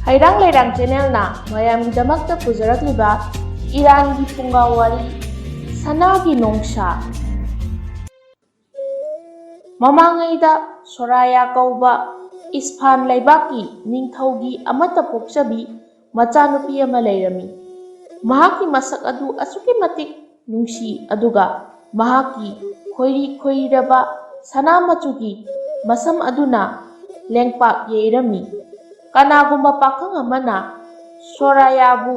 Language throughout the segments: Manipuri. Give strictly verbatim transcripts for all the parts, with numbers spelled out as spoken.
ꯍꯩꯔꯥꯡ ꯂꯩꯔꯥꯡ ꯆꯦꯅꯦꯜꯅ ꯃꯌꯥꯝꯒꯤꯗꯃꯛꯇ ꯄꯨꯖꯔꯛꯂꯤꯕ ꯏꯔꯥꯟꯒꯤ ꯐꯨꯡꯒꯥ ꯋꯥꯔꯤ, ꯁꯅꯥꯒꯤ ꯅꯣꯡꯁꯥ꯫ ꯃꯃꯥꯡꯉꯩꯗ ꯁꯣꯔꯥꯌꯥ ꯀꯧꯕ ꯏꯁꯐꯥꯟ ꯂꯩꯕꯥꯛꯀꯤ ꯅꯤꯡꯊꯧꯒꯤ ꯑꯃꯠꯇ ꯄꯣꯛꯆꯕꯤ ꯃꯆꯥꯅꯨꯄꯤ ꯑꯃ ꯂꯩꯔꯝꯃꯤ꯫ ꯃꯍꯥꯛꯀꯤ ꯃꯁꯛ ꯑꯗꯨ ꯑꯁꯨꯛꯀꯤ ꯃꯇꯤꯛ ꯅꯨꯡꯁꯤ, ꯑꯗꯨꯒ ꯃꯍꯥꯛꯀꯤ ꯈꯣꯏꯔꯤ ꯈꯣꯏꯔꯕ ꯁꯅꯥ ꯃꯆꯨꯒꯤ ꯃꯁꯝ ꯑꯗꯨꯅ ꯂꯦꯡꯄꯥꯛ ꯌꯩꯔꯝꯃꯤ꯫ ꯀꯅꯥꯒꯨꯝꯕ ꯄꯥꯈꯪ ꯑꯃꯅ ꯁꯣꯔꯥꯌꯥꯕꯨ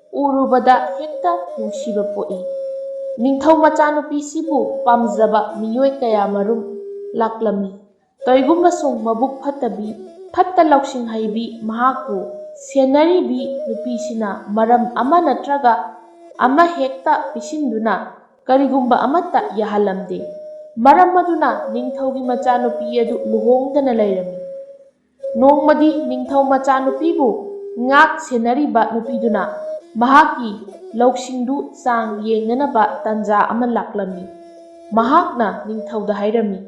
ꯎꯔꯨꯕꯗ ꯍꯦꯛꯇ ꯅꯨꯡꯁꯤꯕ ꯄꯣꯛꯏ꯫ ꯅꯤꯡꯊꯧ ꯃꯆꯥꯅꯨꯄꯤꯁꯤꯕꯨ ꯄꯥꯝꯖꯕ ꯃꯤꯑꯣꯏ ꯀꯌꯥ ꯃꯔꯨꯝ ꯂꯥꯛꯂꯝꯃꯤ꯫ ꯀꯔꯤꯒꯨꯝꯕꯁꯨꯡ ꯃꯕꯨꯛ ꯐꯠꯇꯕꯤ, ꯐꯠꯇ ꯂꯧꯁꯤꯡ ꯍꯩꯕꯤ ꯃꯍꯥꯛꯄꯨ ꯁꯦꯟꯅꯔꯤꯕꯤ ꯅꯨꯄꯤꯁꯤꯅ ꯃꯔꯝ ꯑꯃ ꯅꯠꯇ꯭ꯔꯒ ꯑꯃ ꯍꯦꯛꯇ ꯄꯤꯁꯤꯟꯗꯨꯅ ꯀꯔꯤꯒꯨꯝꯕ ꯑꯃꯠꯇ ꯌꯥꯍꯜꯂꯝꯗꯦ꯫ ꯃꯔꯝ ꯑꯗꯨꯅ ꯅꯤꯡꯊꯧꯒꯤ ꯃꯆꯥꯅꯨꯄꯤ ꯑꯗꯨ ꯂꯨꯍꯣꯡꯗꯅ ꯂꯩꯔꯝꯃꯤ꯫ ꯅꯣꯡꯃꯗꯤ ꯅꯤꯡꯊꯧ ꯃꯆꯥꯅꯨꯄꯤꯕꯨ ꯉꯥꯛ ꯁꯦꯟꯅꯔꯤꯕ ꯅꯨꯄꯤꯗꯨꯅ ꯃꯍꯥꯛꯀꯤ ꯂꯧꯁꯤꯡꯗꯨ ꯆꯥꯡ ꯌꯦꯡꯅꯅꯕ ꯇꯟꯖꯥ ꯑꯃ ꯂꯥꯛꯂꯝꯃꯤ꯫ ꯃꯍꯥꯛꯅ ꯅꯤꯡꯊꯧꯗ ꯍꯥꯏꯔꯝꯃꯤ,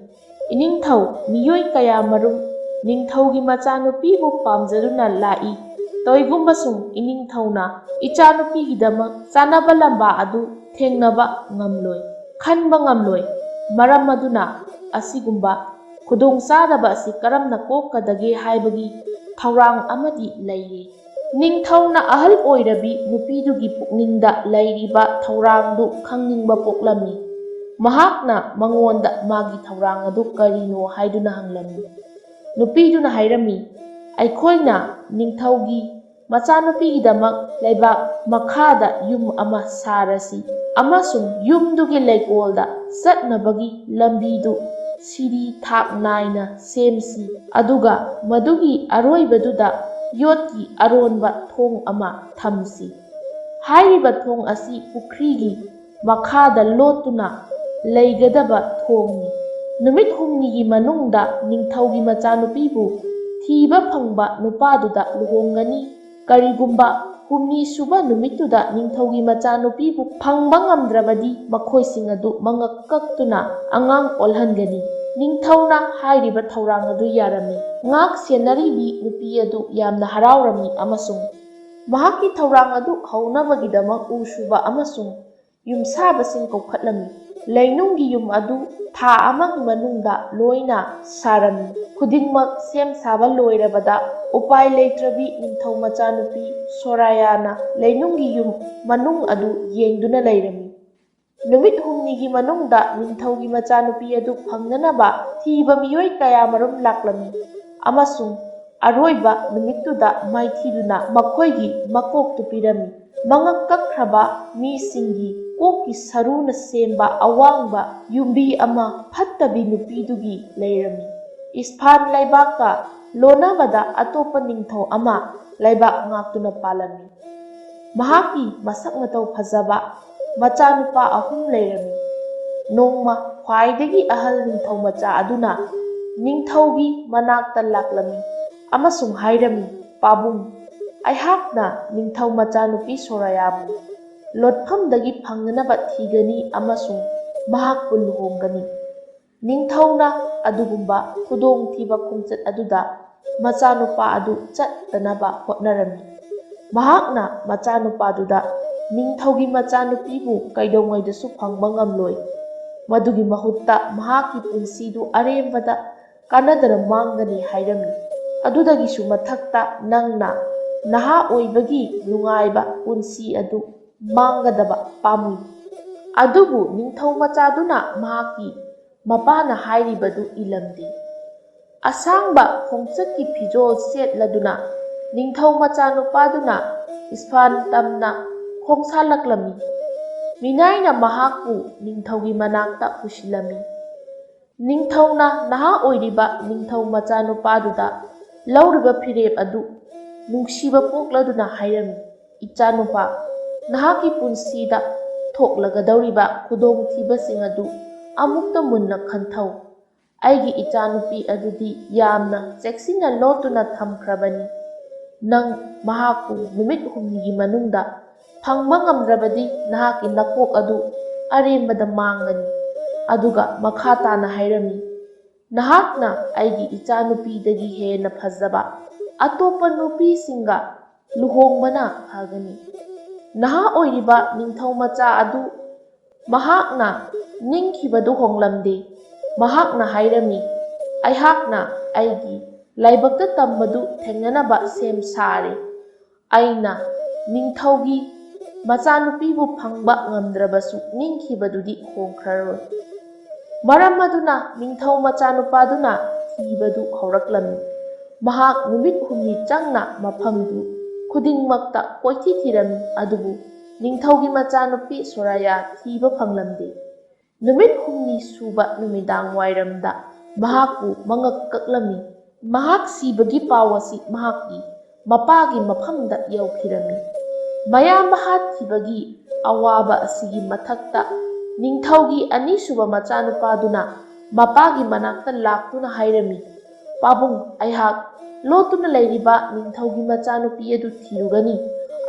"ꯏꯅꯤꯡꯊꯧ, ꯃꯤꯑꯣꯏ ꯀꯌꯥ ꯃꯔꯨꯝ ꯅꯤꯡꯊꯧꯒꯤ ꯃꯆꯥꯅꯨꯄꯤꯕꯨ ꯄꯥꯝꯖꯗꯨꯅ ꯂꯥꯛꯏ꯫ ꯀꯔꯤꯒꯨꯝꯕꯁꯨꯡ ꯏꯅꯤꯡꯊꯧꯅ ꯏꯆꯥꯅꯨꯄꯤꯒꯤꯗꯃꯛ ꯆꯥꯅꯕ ꯂꯝꯕꯥ ꯑꯗꯨ ꯊꯦꯡꯅꯕ ꯉꯝꯂꯣꯏ, ꯈꯟꯕ ꯉꯝꯂꯣꯏ꯫ ꯃꯔꯝ ꯑꯗꯨꯅ ꯑꯁꯤꯒꯨꯝꯕ ꯈꯨꯗꯣꯡꯆꯥꯗꯕ ꯑꯁꯤ ꯀꯔꯝꯅ ꯀꯣꯛꯀꯗꯒꯦ ꯍꯥꯏꯕꯒꯤ ꯊꯧꯔꯥꯡ ꯑꯃꯗꯤ ꯂꯩꯔꯦ꯫" ꯅꯤꯡꯊꯧꯅ ꯑꯍꯜ ꯑꯣꯏꯔꯕꯤ ꯅꯨꯄꯤꯗꯨꯒꯤ ꯄꯨꯛꯅꯤꯡꯗ ꯂꯩꯔꯤꯕ ꯊꯧꯔꯥꯡꯗꯨ ꯈꯪꯅꯤꯡꯕ ꯄꯣꯛꯂꯝꯃꯤ꯫ ꯃꯍꯥꯛꯅ ꯃꯉꯣꯟꯗ ꯃꯥꯒꯤ ꯊꯧꯔꯥꯡ ꯑꯗꯨ ꯀꯔꯤꯅꯣ ꯍꯥꯏꯗꯨꯅ ꯍꯪꯂꯝꯃꯤ꯫ ꯅꯨꯄꯤꯗꯨꯅ ꯍꯥꯏꯔꯝꯃꯤ, "ꯑꯩꯈꯣꯏꯅ ꯅꯤꯡꯊꯧꯒꯤ ꯃꯆꯥꯅꯨꯄꯤꯒꯤꯗꯃꯛ ꯂꯩꯕꯥꯛ ꯃꯈꯥꯗ ꯌꯨꯝ ꯑꯃ ꯁꯥꯔꯁꯤ ꯑꯃꯁꯨꯡ ꯌꯨꯝꯗꯨꯒꯤ ꯂꯩꯀꯣꯜꯗ ꯆꯠꯅꯕꯒꯤ ꯂꯝꯕꯤꯗꯨ ꯁꯤꯔꯤ ꯊꯥꯛ ꯅꯥꯏꯅ ꯁꯦꯝꯁꯤ, ꯑꯗꯨꯒ ꯃꯗꯨꯒꯤ ꯑꯔꯣꯏꯕꯗꯨꯗ ꯌꯣꯠꯀꯤ ꯑꯔꯣꯟꯕ ꯊꯣꯡ ꯑꯃ ꯊꯝꯁꯤ꯫ ꯍꯥꯏꯔꯤꯕ ꯊꯣꯡ ꯑꯁꯤ ꯄꯨꯈ꯭ꯔꯤꯒꯤ ꯃꯈꯥꯗ ꯂꯣꯠꯇꯨꯅ ꯂꯩꯒꯗꯕ ꯊꯣꯡꯅꯤ꯫ ꯅꯨꯃꯤꯠ ꯍꯨꯝꯅꯤꯒꯤ ꯃꯅꯨꯡꯗ ꯅꯤꯡꯊꯧꯒꯤ ꯃꯆꯥꯅꯨꯄꯤꯕꯨ ꯊꯤꯕ ꯐꯪꯕ ꯅꯨꯄꯥꯗꯨꯗ ꯂꯨꯍꯣꯡꯒꯅꯤ꯫ ꯀꯔꯤꯒꯨꯝꯕ ꯍꯨꯝꯅꯤ ꯁꯨꯕ ꯅꯨꯃꯤꯠꯇꯨꯗ ꯅꯤꯡꯊꯧꯒꯤ ꯃꯆꯥꯅꯨꯄꯤꯕꯨ ꯐꯪꯕ ꯉꯝꯗ꯭ꯔꯕꯗꯤ ꯃꯈꯣꯏꯁꯤꯡ ꯑꯗꯨ ꯃꯉꯛ ꯀꯛꯇꯨꯅ ꯑꯉꯥꯡ ꯑꯣꯜꯍꯟꯒꯅꯤ꯫ ꯅꯤꯡꯊꯧꯅ ꯍꯥꯏꯔꯤꯕ ꯊꯧꯔꯥꯡ ꯑꯗꯨ ꯌꯥꯔꯝꯃꯤ꯫ ꯉꯥꯛ ꯁꯦꯟꯅꯔꯤꯕꯤ ꯅꯨꯄꯤ ꯑꯗꯨ ꯌꯥꯝꯅ ꯍꯔꯥꯎꯔꯝꯃꯤ ꯑꯃꯁꯨꯡ ꯃꯍꯥꯛꯀꯤ ꯊꯧꯔꯥꯡ ꯑꯗꯨ ꯍꯧꯅꯕꯒꯤꯗꯃꯛ ꯎ ꯁꯨꯕ ꯑꯃꯁꯨꯡ ꯌꯨꯝꯁꯥꯕꯁꯤꯡ ꯀꯧꯈꯠꯂꯝꯃꯤ꯫ ꯂꯩꯅꯨꯡꯒꯤ ꯌꯨꯝ ꯑꯗꯨ ꯊꯥ ꯑꯃꯒꯤ ꯃꯅꯨꯡꯗ ꯂꯣꯏꯅ ꯁꯥꯔꯝꯃꯤ꯫ ꯈꯨꯗꯤꯡꯃꯛ ꯁꯦꯝ ꯁꯥꯕ ꯂꯣꯏꯔꯕꯗ, ꯎꯄꯥꯏ ꯂꯩꯇ꯭ꯔꯕꯤ ꯅꯤꯡꯊꯧ ꯃꯆꯥꯅꯨꯄꯤ ꯁꯣꯔꯥꯌꯥꯅ ꯂꯩꯅꯨꯡꯒꯤ ꯌꯨꯝ ꯃꯅꯨꯡ ꯑꯗꯨ ꯌꯦꯡꯗꯨꯅ ꯂꯩꯔꯝꯃꯤ꯫ ꯅꯨꯃꯤꯠ ꯍꯨꯝꯅꯤꯒꯤ ꯃꯅꯨꯡꯗ ꯅꯤꯡꯊꯧꯒꯤ ꯃꯆꯥꯅꯨꯄꯤ ꯑꯗꯨ ꯐꯪꯅꯅꯕ ꯊꯤꯕ ꯃꯤꯑꯣꯏ ꯀꯌꯥꯃꯔꯨꯝ ꯂꯥꯛꯂꯝꯃꯤ, ꯑꯃꯁꯨꯡ ꯑꯔꯣꯏꯕ ꯅꯨꯃꯤꯠꯇꯨꯗ ꯃꯥꯏꯊꯤꯗꯨꯅ ꯃꯈꯣꯏꯒꯤ ꯃꯀꯣꯛꯇꯨ ꯄꯤꯔꯝꯃꯤ꯫ ꯃꯉꯛ ꯀꯛꯈ꯭ꯔꯕ ꯃꯤꯁꯤꯡꯒꯤ ꯀꯣꯛꯀꯤ ꯁꯔꯨꯅ ꯁꯦꯝꯕ ꯑꯋꯥꯡꯕ ꯌꯨꯝꯕꯤ ꯑꯃ ꯐꯠꯇꯕꯤ ꯅꯨꯄꯤꯗꯨꯒꯤ ꯂꯩꯔꯝꯃꯤ꯫ ꯏꯁꯐꯥꯟ ꯂꯩꯕꯥꯛꯀ ꯂꯣꯟꯅꯕꯗ ꯑꯇꯣꯞꯄ ꯅꯤꯡꯊꯧ ꯑꯃ ꯂꯩꯕꯥꯛ ꯉꯥꯛꯇꯨꯅ ꯄꯥꯜꯂꯝꯃꯤ꯫ ꯃꯍꯥꯛꯀꯤ ꯃꯁꯛ ꯃꯇꯧ ꯐꯖꯕ ꯃꯆꯥꯅꯨꯄꯥ ꯑꯍꯨꯝ ꯂꯩꯔꯝꯃꯤ꯫ ꯅꯣꯡꯃ ꯈ꯭ꯋꯥꯏꯗꯒꯤ ꯑꯍꯜ ꯅꯤꯡꯊꯧ ꯃꯆꯥ ꯑꯗꯨꯅ ꯅꯤꯡꯊꯧꯒꯤ ꯃꯅꯥꯛꯇ ꯂꯥꯛꯂꯝꯃꯤ ꯑꯃꯁꯨꯡ ꯍꯥꯏꯔꯝꯃꯤ, "ꯄꯥꯕꯨꯡ, ꯑꯩꯍꯥꯛꯅ ꯅꯤꯡꯊꯧ ꯃꯆꯥꯅꯨꯄꯤ ꯁꯣꯔꯥꯌꯥꯕꯨ ꯂꯣꯠꯐꯝꯗꯒꯤ ꯐꯪꯅꯅꯕ ꯊꯤꯒꯅꯤ ꯑꯃꯁꯨꯡ ꯃꯍꯥꯛꯄꯨ ꯂꯨꯍꯣꯡꯒꯅꯤ꯫" ꯅꯤꯡꯊꯧꯅ ꯑꯗꯨꯒꯨꯝꯕ ꯈꯨꯗꯣꯡꯊꯤꯕ ꯈꯣꯡꯆꯠ ꯑꯗꯨꯗ ꯃꯆꯥꯅꯨꯄꯥ ꯑꯗꯨ ꯆꯠꯇꯅꯕ ꯍꯣꯠꯅꯔꯝꯃꯤ꯫ ꯃꯍꯥꯛꯅ ꯃꯆꯥꯅꯨꯄꯥꯗꯨꯗ, "ꯅꯤꯡꯊꯧꯒꯤ ꯃꯆꯥꯅꯨꯄꯤꯕꯨ ꯀꯩꯗꯧꯉꯩꯗꯁꯨ ꯐꯪꯕ ꯉꯝꯂꯣꯏ꯫ ꯃꯗꯨꯒꯤ ꯃꯍꯨꯠꯇ ꯃꯍꯥꯛꯀꯤ ꯄꯨꯟꯁꯤꯗꯨ ꯑꯔꯦꯝꯕꯗ ꯀꯥꯟꯅꯗꯅ ꯃꯥꯡꯒꯅꯤ" ꯍꯥꯏꯔꯝꯃꯤ꯫ ꯑꯗꯨꯗꯒꯤꯁꯨ ꯃꯊꯛꯇ, ꯅꯪꯅ ꯅꯍꯥ ꯑꯣꯏꯕꯒꯤ ꯅꯨꯡꯉꯥꯏꯕ ꯄꯨꯟꯁꯤ ꯑꯗꯨ ꯃꯥꯡꯒꯗꯕ ꯄꯥꯝꯃꯨꯏ꯫ ꯑꯗꯨꯕꯨ ꯅꯤꯡꯊꯧ ꯃꯆꯥꯗꯨꯅ ꯃꯍꯥꯛꯀꯤ ꯃꯄꯥꯅ ꯍꯥꯏꯔꯤꯕꯗꯨ ꯏꯜꯂꯝꯗꯦ꯫ ꯑꯁꯥꯡꯕ ꯈꯣꯡꯆꯠꯀꯤ ꯐꯤꯖꯣꯜ ꯁꯦꯠꯂꯗꯨꯅ ꯅꯤꯡꯊꯧ ꯃꯆꯥꯅꯨꯄꯥꯗꯨꯅ ꯏꯁꯐꯥꯟ ꯇꯝꯅ ꯈꯣꯡꯁꯥꯜꯂꯛꯂꯝꯃꯤ꯫ ꯃꯤꯅꯥꯏꯅ ꯃꯍꯥꯛꯄꯨ ꯅꯤꯡꯊꯧꯒꯤ ꯃꯅꯥꯛꯇ ꯄꯨꯁꯤꯜꯂꯝꯃꯤ꯫ ꯅꯤꯡꯊꯧꯅ ꯅꯍꯥ ꯑꯣꯏꯔꯤꯕ ꯅꯤꯡꯊꯧ ꯃꯆꯥꯅꯨꯄꯥꯗꯨꯗ ꯂꯧꯔꯤꯕ ꯐꯤꯔꯦꯞ ꯑꯗꯨ ꯅꯨꯡꯁꯤꯕ ꯄꯣꯛꯂꯗꯨꯅ ꯍꯥꯏꯔꯝꯃꯤ, "ꯏꯆꯥꯅꯨꯄꯥ, ꯅꯍꯥꯛꯀꯤ ꯄꯨꯟꯁꯤꯗ ꯊꯣꯛꯂꯒꯗꯧꯔꯤꯕ ꯈꯨꯗꯣꯡꯊꯤꯕꯁꯤꯡ ꯑꯗꯨ ꯑꯃꯨꯛꯇ ꯃꯨꯟꯅ ꯈꯟꯊꯧ꯫ ꯑꯩꯒꯤ ꯏꯆꯥꯅꯨꯄꯤ ꯑꯗꯨꯗꯤ ꯌꯥꯝꯅ ꯆꯦꯛꯁꯤꯟꯅ ꯂꯣꯠꯇꯨꯅ ꯊꯝꯈ꯭ꯔꯕꯅꯤ꯫ ꯅꯪ ꯃꯍꯥꯛꯄꯨ ꯅꯨꯃꯤꯠ ꯍꯨꯝꯅꯤꯒꯤ ꯃꯅꯨꯡꯗ ꯐꯪꯕ ꯉꯝꯗ꯭ꯔꯕꯗꯤ ꯅꯍꯥꯛꯀꯤ ꯅꯀꯣꯛ ꯑꯗꯨ ꯑꯔꯦꯝꯕꯗ ꯃꯥꯡꯒꯅꯤ꯫" ꯑꯗꯨꯒ ꯃꯈꯥ ꯇꯥꯅ ꯍꯥꯏꯔꯝꯃꯤ, ꯅꯍꯥꯛꯅ ꯑꯩꯒꯤ ꯏꯆꯥꯅꯨꯄꯤꯗꯒꯤ ꯍꯦꯟꯅ ꯐꯖꯕ ꯑꯇꯣꯞꯄ ꯅꯨꯄꯤꯁꯤꯡꯒ ꯂꯨꯍꯣꯡꯕꯅ ꯐꯒꯅꯤ꯫ ꯅꯍꯥ ꯑꯣꯏꯔꯤꯕ ꯅꯤꯡꯊꯧ ꯃꯆꯥ ꯑꯗꯨ ꯃꯍꯥꯛꯅ ꯅꯤꯡꯈꯤꯕꯗꯨ ꯍꯣꯡꯂꯝꯗꯦ꯫ ꯃꯍꯥꯛꯅ ꯍꯥꯏꯔꯝꯃꯤ, "ꯑꯩꯍꯥꯛꯅ ꯑꯩꯒꯤ ꯂꯥꯏꯕꯛꯇ ꯇꯝꯕꯗꯨ ꯊꯦꯡꯅꯅꯕ ꯁꯦꯝ ꯁꯥꯔꯦ꯫ ꯑꯩꯅ ꯅꯤꯡꯊꯧꯒꯤ ꯃꯆꯥꯅꯨꯄꯤꯕꯨ ꯐꯪꯕ ꯉꯝꯗ꯭ꯔꯕꯁꯨ ꯅꯤꯡꯈꯤꯕꯗꯨꯗꯤ ꯍꯣꯡꯈ꯭ꯔꯔꯣꯏ꯫" ꯃꯔꯝ ꯑꯗꯨꯅ ꯅꯤꯡꯊꯧ ꯃꯆꯥꯅꯨꯄꯥꯗꯨꯅ ꯊꯤꯕꯗꯨ ꯍꯧꯔꯛꯂꯝꯃꯤ꯫ ꯃꯍꯥꯛ ꯅꯨꯃꯤꯠ ꯍꯨꯝꯅꯤ ꯆꯪꯅ ꯃꯐꯝꯗꯨ ꯈꯨꯗꯤꯡꯃꯛꯇ ꯀꯣꯏꯊꯤ ꯊꯤꯔꯝꯃꯤ, ꯑꯗꯨꯕꯨ ꯅꯤꯡꯊꯧꯒꯤ ꯃꯆꯥꯅꯨꯄꯤ ꯁꯣꯔꯥꯌꯥ ꯊꯤꯕ ꯐꯪꯂꯝꯗꯦ꯫ ꯅꯨꯃꯤꯠ ꯍꯨꯝꯅꯤ ꯁꯨꯕ ꯅꯨꯃꯤꯗꯥꯡ ꯋꯥꯏꯔꯝꯗ ꯃꯍꯥꯛꯄꯨ ꯃꯉꯛ ꯀꯛꯂꯝꯃꯤ꯫ ꯃꯍꯥꯛ ꯁꯤꯕꯒꯤ ꯄꯥꯎ ꯑꯁꯤ ꯃꯍꯥꯛꯀꯤ ꯃꯄꯥꯒꯤ ꯃꯐꯝꯗ ꯌꯧꯈꯤꯔꯝꯃꯤ꯫ ꯃꯌꯥꯝꯕ ꯍꯥꯠꯈꯤꯕꯒꯤ ꯑꯋꯥꯕ ꯑꯁꯤꯒꯤ ꯃꯊꯛꯇ ꯅꯤꯡꯊꯧꯒꯤ ꯑꯅꯤꯁꯨꯕ ꯃꯆꯥꯅꯨꯄꯥꯗꯨꯅ ꯃꯄꯥꯒꯤ ꯃꯅꯥꯛꯇ ꯂꯥꯛꯇꯨꯅ ꯍꯥꯏꯔꯝꯃꯤ, "ꯄꯥꯕꯨꯡ, ꯑꯩꯍꯥꯛ ꯂꯣꯠꯇꯨꯅ ꯂꯩꯔꯤꯕ ꯅꯤꯡꯊꯧꯒꯤ ꯃꯆꯥꯅꯨꯄꯤ ꯑꯗꯨ ꯊꯤꯔꯨꯒꯅꯤ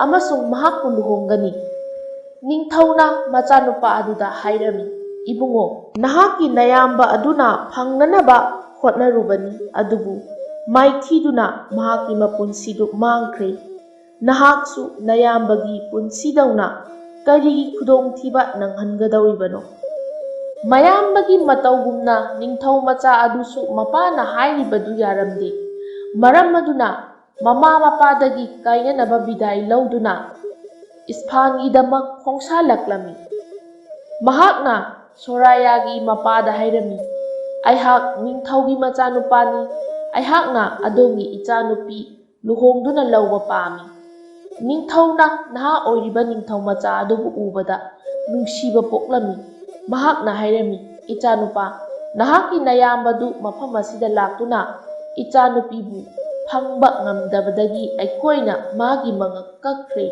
ꯑꯃꯁꯨꯡ ꯃꯍꯥꯛꯄꯨ ꯂꯨꯍꯣꯡꯒꯅꯤ꯫" ꯅꯤꯡꯊꯧꯅ ꯃꯆꯥꯅꯨꯄꯥ ꯑꯗꯨꯗ ꯍꯥꯏꯔꯝꯃꯤ, "ꯏꯕꯨꯡꯉꯣ, ꯅꯍꯥꯛꯀꯤ ꯅꯌꯥꯝꯕ ꯑꯗꯨꯅ ꯐꯪꯅꯅꯕ ꯍꯣꯠꯅꯔꯨꯕꯅꯤ, ꯑꯗꯨꯕꯨ ꯃꯥꯏꯊꯤꯗꯨꯅ ꯃꯍꯥꯛꯀꯤ ꯃꯄꯨꯟꯁꯤꯗꯨ ꯃꯥꯡꯈ꯭ꯔꯦ꯫ ꯅꯍꯥꯛꯁꯨ ꯅꯌꯥꯝꯕꯒꯤ ꯄꯨꯟꯁꯤꯗꯧꯅ ꯀꯔꯤꯒꯤ ꯈꯨꯗꯣꯡꯊꯤꯕ ꯅꯪꯍꯟꯒꯗꯧꯔꯤꯕꯅꯣ?" ꯃꯌꯥꯝꯕꯒꯤ ꯃꯇꯧꯒꯨꯝꯅ ꯅꯤꯡꯊꯧ ꯃꯆꯥ ꯑꯗꯨꯁꯨ ꯃꯄꯥꯅ ꯍꯥꯏꯔꯤꯕꯗꯨ ꯌꯥꯔꯝꯗꯦ꯫ ꯃꯔꯝ ꯑꯗꯨꯅ ꯃꯃꯥ ꯃꯄꯥꯗꯒꯤ ꯀꯥꯏꯅꯅꯕ ꯕꯤꯗꯥꯏ ꯂꯧꯗꯨꯅ ꯏꯁꯐꯥꯟꯒꯤꯗꯃꯛ ꯈꯣꯡꯁꯥꯜꯂꯛꯂꯝꯃꯤ꯫ ꯃꯍꯥꯛꯅ ꯁꯣꯔꯥꯌꯥꯒꯤ ꯃꯄꯥꯗ ꯍꯥꯏꯔꯝꯃꯤ, "ꯑꯩꯍꯥꯛ ꯅꯤꯡꯊꯧꯒꯤ ꯃꯆꯥꯅꯨꯄꯥꯅꯤ꯫ ꯑꯩꯍꯥꯛꯅ ꯑꯗꯣꯝꯒꯤ ꯏꯆꯥꯅꯨꯄꯤ ꯂꯨꯍꯣꯡꯗꯨꯅ ꯂꯧꯕ ꯄꯥꯝꯃꯤ꯫" ꯅꯤꯡꯊꯧꯅ ꯅꯍꯥ ꯑꯣꯏꯔꯤꯕ ꯅꯤꯡꯊꯧ ꯃꯆꯥ ꯑꯗꯨꯕꯨ ꯎꯕꯗ ꯅꯨꯡꯁꯤꯕ ꯄꯣꯛꯂꯝꯃꯤ꯫ ꯃꯍꯥꯛꯅ ꯍꯥꯏꯔꯝꯃꯤ, "ꯏꯆꯥꯅꯨꯄꯥ, ꯅꯍꯥꯛꯀꯤ ꯅꯌꯥꯝꯕꯗꯨ ꯃꯐꯝ ꯑꯁꯤꯗ ꯂꯥꯛꯇꯨꯅ ꯏꯆꯥꯅꯨꯄꯤꯕꯨ ꯐꯪꯕ ꯉꯝꯗꯕꯗꯒꯤ ꯑꯩꯈꯣꯏꯅ ꯃꯥꯒꯤ ꯃꯉꯛ ꯀꯛꯈ꯭ꯔꯦ꯫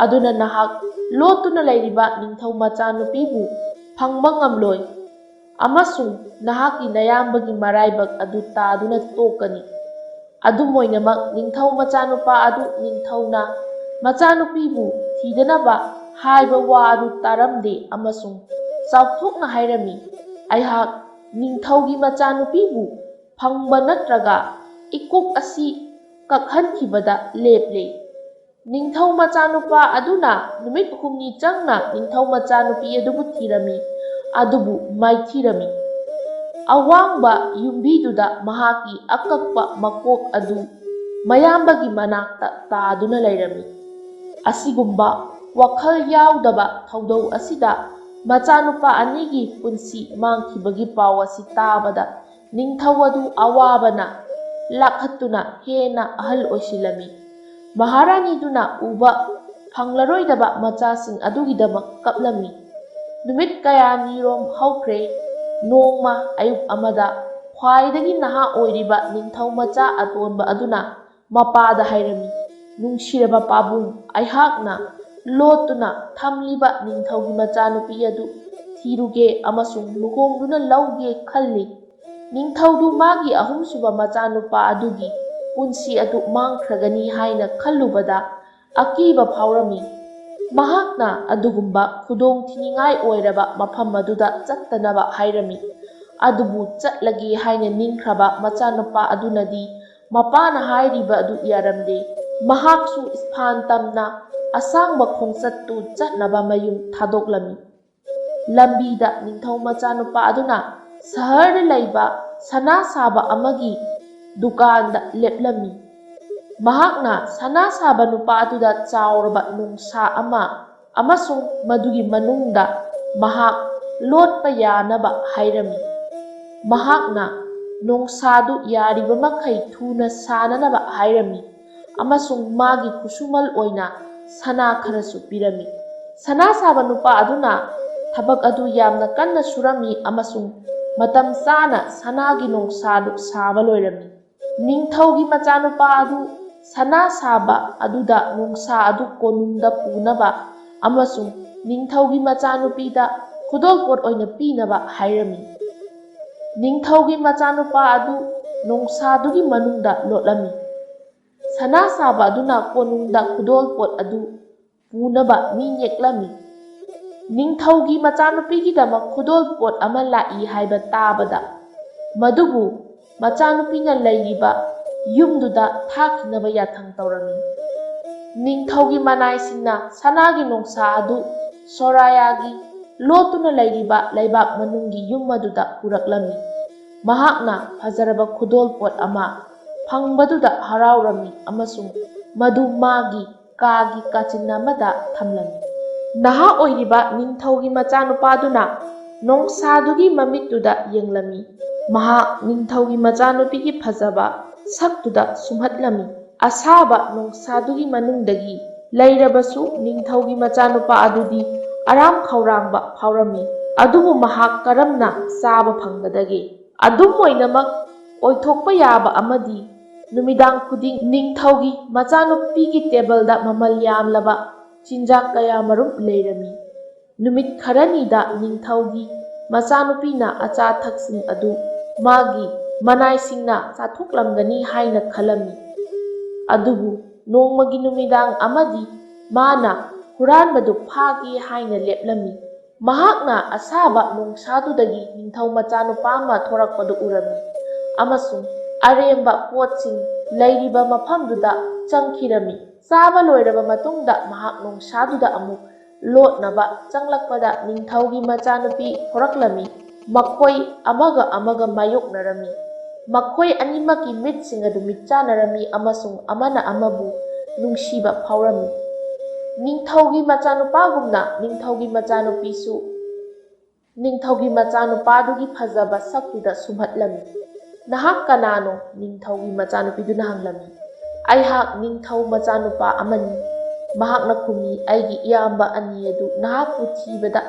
ꯑꯗꯨꯅ ꯅꯍꯥꯛ ꯂꯣꯠꯇꯨꯅ ꯂꯩꯔꯤꯕ ꯅꯤꯡꯊꯧ ꯃꯆꯥꯅꯨꯄꯤꯕꯨ ꯐꯪꯕ ꯉꯝꯂꯣꯏ ꯑꯃꯁꯨꯡ ꯅꯍꯥꯛꯀꯤ ꯅꯌꯥꯝꯕꯒꯤ ꯃꯔꯥꯏꯕꯛ ꯑꯗꯨ ꯇꯥꯗꯨꯅ ꯇꯣꯛꯀꯅꯤ꯫" ꯑꯗꯨꯝ ꯑꯣꯏꯅꯃꯛ, ꯅꯤꯡꯊꯧ ꯃꯆꯥꯅꯨꯄꯥ ꯑꯗꯨ ꯅꯤꯡꯊꯧꯅ ꯃꯆꯥꯅꯨꯄꯤꯕꯨ ꯊꯤꯗꯅꯕ ꯍꯥꯏꯕ ꯋꯥ ꯑꯗꯨ ꯇꯥꯔꯝꯗꯦ ꯑꯃꯁꯨꯡ ꯆꯥꯎꯊꯣꯛꯅ ꯍꯥꯏꯔꯝꯃꯤ, "ꯑꯩꯍꯥꯛ ꯅꯤꯡꯊꯧꯒꯤ ꯃꯆꯥꯅꯨꯄꯤꯕꯨ ꯐꯪꯕ ꯅꯠꯇ꯭ꯔꯒ ꯏꯀꯣꯛ ꯑꯁꯤ ꯀꯛꯍꯟꯈꯤꯕꯗ ꯂꯦꯞꯂꯦ꯫ ꯅꯤꯡꯊꯧ ꯃꯆꯥꯅꯨꯄꯥ ꯑꯗꯨꯅ ꯅꯨꯃꯤꯠ ꯍꯨꯝꯅꯤ ꯆꯪꯅ ꯅꯤꯡꯊꯧ ꯃꯆꯥꯅꯨꯄꯤ ꯑꯗꯨꯕꯨ ꯊꯤꯔꯝꯃꯤ, ꯑꯗꯨꯕꯨ ꯃꯥꯏꯊꯤꯔꯝꯃꯤ꯫ ꯑꯋꯥꯡꯕ ꯌꯨꯝꯕꯤꯗꯨꯗ ꯃꯍꯥꯛꯀꯤ ꯑꯀꯛꯄ ꯃꯀꯣꯛ ꯑꯗꯨ ꯃꯌꯥꯝꯕꯒꯤ ꯃꯅꯥꯛꯇ ꯇꯥꯗꯨꯅ ꯂꯩꯔꯝꯃꯤ꯫ ꯑꯁꯤꯒꯨꯝꯕ ꯋꯥꯈꯜ ꯌꯥꯎꯗꯕ ꯊꯧꯗꯧ ꯑꯁꯤꯗ ꯃꯆꯥꯅꯨꯄꯥ ꯑꯅꯤꯒꯤ ꯄꯨꯟꯁꯤ ꯃꯥꯡꯈꯤꯕꯒꯤ ꯄꯥꯎ ꯑꯁꯤ ꯇꯥꯕꯗ ꯅꯤꯡꯊꯧ ꯑꯗꯨ ꯑꯋꯥꯕꯅ ꯂꯥꯛꯍꯠꯇꯨꯅ ꯍꯦꯟꯅ ꯑꯍꯜ ꯑꯣꯏꯁꯤꯜꯂꯝꯃꯤ꯫ ꯃꯍꯥꯔꯥꯅꯤꯗꯨꯅ ꯎꯕ ꯐꯪꯂꯔꯣꯏꯗꯕ ꯃꯆꯥꯁꯤꯡ ꯑꯗꯨꯒꯤꯗꯃꯛ ꯀꯞꯂꯝꯃꯤ꯫ ꯅꯨꯃꯤꯠ ꯀꯌꯥꯅꯤꯔꯣꯝ ꯍꯧꯈ꯭ꯔꯦ꯫ ꯅꯣꯡꯃ ꯑꯌꯨꯛ ꯑꯃꯗ ꯈ꯭ꯋꯥꯏꯗꯒꯤ ꯅꯍꯥ ꯑꯣꯏꯔꯤꯕ ꯅꯤꯡꯊꯧ ꯃꯆꯥ ꯑꯇꯣꯟꯕ ꯑꯗꯨꯅ ꯃꯄꯥꯗ ꯍꯥꯏꯔꯝꯃꯤ, "ꯅꯨꯡꯁꯤꯔꯕ ꯄꯥꯕꯨꯡ, ꯑꯩꯍꯥꯛꯅ ꯂꯣꯠꯇꯨꯅ ꯊꯝꯂꯤꯕ ꯅꯤꯡꯊꯧꯒꯤ ꯃꯆꯥꯅꯨꯄꯤ ꯑꯗꯨ ꯊꯤꯔꯨꯒꯦ ꯑꯃꯁꯨꯡ ꯂꯨꯍꯣꯡꯗꯨꯅ ꯂꯧꯒꯦ ꯈꯜꯂꯤ꯫" ꯅꯤꯡꯊꯧꯗꯨ ꯃꯥꯒꯤ ꯑꯍꯨꯝꯁꯨꯕ ꯃꯆꯥꯅꯨꯄꯥ ꯑꯗꯨꯒꯤ ꯄꯨꯟꯁꯤ ꯑꯗꯨ ꯃꯥꯡꯈ꯭ꯔꯒꯅꯤ ꯍꯥꯏꯅ ꯈꯜꯂꯨꯕꯗ ꯑꯀꯤꯕ ꯐꯥꯎꯔꯝꯃꯤ꯫ ꯃꯍꯥꯛꯅ ꯑꯗꯨꯒꯨꯝꯕ ꯈꯨꯗꯣꯡ ꯊꯤꯅꯤꯡꯉꯥꯏ ꯑꯣꯏꯔꯕ ꯃꯐꯝ ꯑꯗꯨꯗ ꯆꯠꯇꯅꯕ ꯍꯥꯏꯔꯝꯃꯤ꯫ ꯑꯗꯨꯕꯨ ꯆꯠꯂꯒꯦ ꯍꯥꯏꯅ ꯅꯤꯡꯈ꯭ꯔꯕ ꯃꯆꯥꯅꯨꯄꯥ ꯑꯗꯨꯅꯗꯤ ꯃꯄꯥꯅ ꯍꯥꯏꯔꯤꯕ ꯑꯗꯨ ꯌꯥꯔꯝꯗꯦ꯫ ꯃꯍꯥꯛꯁꯨ ꯏꯁꯐꯥꯟ ꯇꯝꯅ ꯑꯁꯥꯡꯕ ꯈꯣꯡꯆꯠꯇꯨ ꯆꯠꯅꯕ ꯃꯌꯨꯝ ꯊꯥꯗꯣꯛꯂꯝꯃꯤ꯫ ꯂꯝꯕꯤꯗ ꯅꯤꯡꯊꯧ ꯃꯆꯥꯅꯨꯄꯥ ꯑꯗꯨꯅ ꯁꯍꯔꯗ ꯂꯩꯕ ꯁꯅꯥ ꯁꯥꯕ ꯑꯃꯒꯤ ꯗꯨꯀꯥꯟꯗ ꯂꯦꯞꯂꯝꯃꯤ꯫ ꯃꯍꯥꯛꯅ ꯁꯅꯥ ꯁꯥꯕ ꯅꯨꯄꯥ ꯑꯗꯨꯗ ꯆꯥꯎꯔꯕ ꯅꯣꯡꯁꯥ ꯑꯃ ꯑꯃꯁꯨꯡ ꯃꯗꯨꯒꯤ ꯃꯅꯨꯡꯗ ꯃꯍꯥꯛ ꯂꯣꯠꯄ ꯌꯥꯅꯕ ꯍꯥꯏꯔꯝꯃꯤ꯫ ꯃꯍꯥꯛꯅ ꯅꯣꯡꯁꯥꯗꯨ ꯌꯥꯔꯤꯕ ꯃꯈꯩ ꯊꯨꯅ ꯁꯥꯅꯅꯕ ꯍꯥꯏꯔꯝꯃꯤ ꯑꯃꯁꯨꯡ ꯃꯥꯒꯤ ꯈꯨꯠꯁꯨꯃꯜ ꯑꯣꯏꯅ ꯁꯅꯥ ꯈꯔꯁꯨ ꯄꯤꯔꯝꯃꯤ꯫ ꯁꯅꯥ ꯁꯥꯕ ꯅꯨꯄꯥ ꯑꯗꯨꯅ ꯊꯕꯛ ꯑꯗꯨ ꯌꯥꯝꯅ ꯀꯟꯅ ꯁꯨꯔꯝꯃꯤ ꯑꯃꯁꯨꯡ ꯃꯇꯝ ꯆꯥꯅ ꯁꯅꯥꯒꯤ ꯅꯣꯡꯁꯥꯗꯨ ꯁꯥꯕ ꯂꯣꯏꯔꯝꯃꯤ꯫ ꯅꯤꯡꯊꯧꯒꯤ ꯃꯆꯥꯅꯨꯄꯥ ꯑꯗꯨ ꯁꯅꯥ ꯁꯥꯕ ꯑꯗꯨꯗ ꯅꯣꯡꯁꯥ ꯑꯗꯨ ꯀꯣꯅꯨꯡꯗ ꯄꯨꯅꯕ ꯑꯃꯁꯨꯡ ꯅꯤꯡꯊꯧꯒꯤ ꯃꯆꯥꯅꯨꯄꯤꯗ ꯈꯨꯗꯣꯜꯄꯣꯠ ꯑꯣꯏꯅ ꯄꯤꯅꯕ ꯍꯥꯏꯔꯝꯃꯤ꯫ ꯅꯤꯡꯊꯧꯒꯤ ꯃꯆꯥꯅꯨꯄꯥ ꯑꯗꯨ ꯅꯣꯡꯁꯥꯗꯨꯒꯤ ꯃꯅꯨꯡꯗ ꯂꯣꯠꯂꯝꯃꯤ꯫ ꯁꯅꯥ ꯁꯥꯕ ꯑꯗꯨꯅ ꯀꯣꯅꯨꯡꯗ ꯈꯨꯗꯣꯜꯄꯣꯠ ꯑꯗꯨ ꯄꯨꯅꯕ ꯃꯤ ꯅꯦꯛꯂꯝꯃꯤ꯫ ꯅꯤꯡꯊꯧꯒꯤ ꯃꯆꯥꯅꯨꯄꯤꯒꯤꯗꯃꯛ ꯈꯨꯗꯣꯜꯄꯣꯠ ꯑꯃ ꯂꯥꯛꯏ ꯍꯥꯏꯕ ꯇꯥꯕꯗ, ꯃꯗꯨꯕꯨ ꯃꯆꯥꯅꯨꯄꯤꯅ ꯂꯩꯔꯤꯕ ꯌꯨꯝꯗꯨꯗ ꯊꯥꯈꯤꯅꯕ ꯌꯥꯊꯪ ꯇꯧꯔꯝꯃꯤ꯫ ꯅꯤꯡꯊꯧꯒꯤ ꯃꯅꯥꯏꯁꯤꯡꯅ ꯁꯅꯥꯒꯤ ꯅꯣꯡꯁꯥ ꯑꯗꯨ ꯁꯣꯔꯥꯌꯥꯒꯤ ꯂꯣꯠꯇꯨꯅ ꯂꯩꯔꯤꯕ ꯂꯩꯕꯥꯛ ꯃꯅꯨꯡꯒꯤ ꯌꯨꯝ ꯑꯗꯨꯗ ꯄꯨꯔꯛꯂꯝꯃꯤ꯫ ꯃꯍꯥꯛꯅ ꯐꯖꯔꯕ ꯈꯨꯗꯣꯜꯄꯣꯠ ꯑꯃ ꯐꯪꯕꯗꯨꯗ ꯍꯔꯥꯎꯔꯝꯃꯤ ꯑꯃꯁꯨꯡ ꯃꯗꯨ ꯃꯥꯒꯤ ꯀꯥꯒꯤ ꯀꯥꯆꯤꯟ ꯑꯃꯗ ꯊꯝꯂꯝꯃꯤ꯫ ꯅꯍꯥ ꯑꯣꯏꯔꯤꯕ ꯅꯤꯡꯊꯧꯒꯤ ꯃꯆꯥꯅꯨꯄꯥꯗꯨꯅ ꯅꯣꯡꯁꯥꯗꯨꯒꯤ ꯃꯃꯤꯠꯇꯨꯗ ꯌꯦꯡꯂꯝꯃꯤ꯫ ꯃꯍꯥꯛ ꯅꯤꯡꯊꯧꯒꯤ ꯃꯆꯥꯅꯨꯄꯤꯒꯤ ꯐꯖꯕ ꯁꯛꯇꯨꯗ ꯁꯨꯝꯍꯠꯂꯝꯃꯤ꯫ ꯑꯁꯥꯕ ꯅꯣꯡꯁꯥꯗꯨꯒꯤ ꯃꯅꯨꯡꯗꯒꯤ ꯂꯩꯔꯕꯁꯨ ꯅꯤꯡꯊꯧꯒꯤ ꯃꯆꯥꯅꯨꯄꯥ ꯑꯗꯨꯗꯤ ꯑꯔꯥꯝ ꯈꯧꯔꯥꯡꯕ ꯐꯥꯎꯔꯝꯃꯤ꯫ ꯑꯗꯨꯕꯨ ꯃꯍꯥꯛ ꯀꯔꯝꯅ ꯆꯥꯕ ꯐꯪꯒꯗꯒꯦ? ꯑꯗꯨꯝ ꯑꯣꯏꯅꯃꯛ, ꯑꯣꯏꯊꯣꯛꯄ ꯌꯥꯕ ꯑꯃꯗꯤ ꯅꯨꯃꯤꯗꯥꯡ ꯈꯨꯗꯤꯡ ꯅꯤꯡꯊꯧꯒꯤ ꯃꯆꯥꯅꯨꯄꯤꯒꯤ ꯇꯦꯕꯜꯗ ꯃꯃꯜ ꯌꯥꯝꯂꯕ ꯆꯤꯟꯖꯥꯛ ꯀꯌꯥꯃꯔꯨꯝ ꯂꯩꯔꯝꯃꯤ꯫ ꯅꯨꯃꯤꯠ ꯈꯔꯅꯤꯗ ꯅꯤꯡꯊꯧꯒꯤ ꯃꯆꯥꯅꯨꯄꯤꯅ ꯑꯆꯥ ꯑꯊꯛꯁꯤꯡ ꯑꯗꯨ ꯃꯥꯒꯤ ꯃꯅꯥꯏꯁꯤꯡꯅ ꯆꯥꯊꯣꯛꯂꯝꯒꯅꯤ ꯍꯥꯏꯅ ꯈꯜꯂꯝꯃꯤ꯫ ꯑꯗꯨꯕꯨ ꯅꯣꯡꯃꯒꯤ ꯅꯨꯃꯤꯗꯥꯡ ꯑꯃꯗꯤ ꯃꯥꯅ ꯍꯨꯔꯥꯟꯕꯗꯨ ꯐꯥꯒꯦ ꯍꯥꯏꯅ ꯂꯦꯞꯂꯝꯃꯤ꯫ ꯃꯍꯥꯛꯅ ꯑꯁꯥꯕ ꯅꯣꯡꯁꯥꯗꯨꯗꯒꯤ ꯅꯤꯡꯊꯧ ꯃꯆꯥꯅꯨꯄꯥ ꯑꯃ ꯊꯣꯔꯛꯄꯗꯨ ꯎꯔꯝꯃꯤ ꯑꯃꯁꯨꯡ ꯑꯔꯦꯝꯕ ꯄꯣꯠꯁꯤꯡ ꯂꯩꯔꯤꯕ ꯃꯐꯝꯗꯨꯗ ꯆꯪꯈꯤꯔꯝꯃꯤ꯫ ꯆꯥꯕ ꯂꯣꯏꯔꯕ ꯃꯇꯨꯡꯗ ꯃꯍꯥꯛ ꯅꯣꯡꯁꯥꯗꯨꯗ ꯑꯃꯨꯛ ꯂꯣꯠꯅꯕ ꯆꯪꯂꯛꯄꯗ ꯅꯤꯡꯊꯧꯒꯤ ꯃꯆꯥꯅꯨꯄꯤ ꯊꯣꯔꯛꯂꯝꯃꯤ꯫ ꯃꯈꯣꯏ ꯑꯃꯒ ꯑꯃꯒ ꯃꯥꯌꯣꯛꯅꯔꯝꯃꯤ꯫ ꯃꯈꯣꯏ ꯑꯅꯤꯃꯛꯀꯤ ꯃꯤꯠꯁꯤꯡ ꯑꯗꯨ ꯃꯤꯠꯆꯥꯅꯔꯝꯃꯤ ꯑꯃꯁꯨꯡ ꯑꯃꯅ ꯑꯃꯕꯨ ꯅꯨꯡꯁꯤꯕ ꯐꯥꯎꯔꯝꯃꯤ꯫ ꯅꯤꯡꯊꯧꯒꯤ ꯃꯆꯥꯅꯨꯄꯥꯒꯨꯝꯅ ꯅꯤꯡꯊꯧꯒꯤ ꯃꯆꯥꯅꯨꯄꯤꯁꯨ ꯅꯤꯡꯊꯧꯒꯤ ꯃꯆꯥꯅꯨꯄꯥꯗꯨꯒꯤ ꯐꯖꯕ ꯁꯛꯇꯨꯗ ꯁꯨꯝꯍꯠꯂꯝꯃꯤ꯫ "ꯅꯍꯥꯛ ꯀꯅꯥꯅꯣ?" ꯅꯤꯡꯊꯧꯒꯤ ꯃꯆꯥꯅꯨꯄꯤꯗꯨꯅ ꯍꯪꯂꯝꯃꯤ꯫ "ꯑꯩꯍꯥꯛ ꯅꯤꯡꯊꯧ ꯃꯆꯥꯅꯨꯄꯥ ꯑꯃꯅꯤ," ꯃꯍꯥꯛꯅ ꯈꯨꯝꯃꯤ꯫ "ꯑꯩꯒꯤ ꯏꯌꯥꯝꯕ ꯑꯅꯤ ꯑꯗꯨ ꯅꯍꯥꯛꯄꯨ ꯊꯤꯕꯗ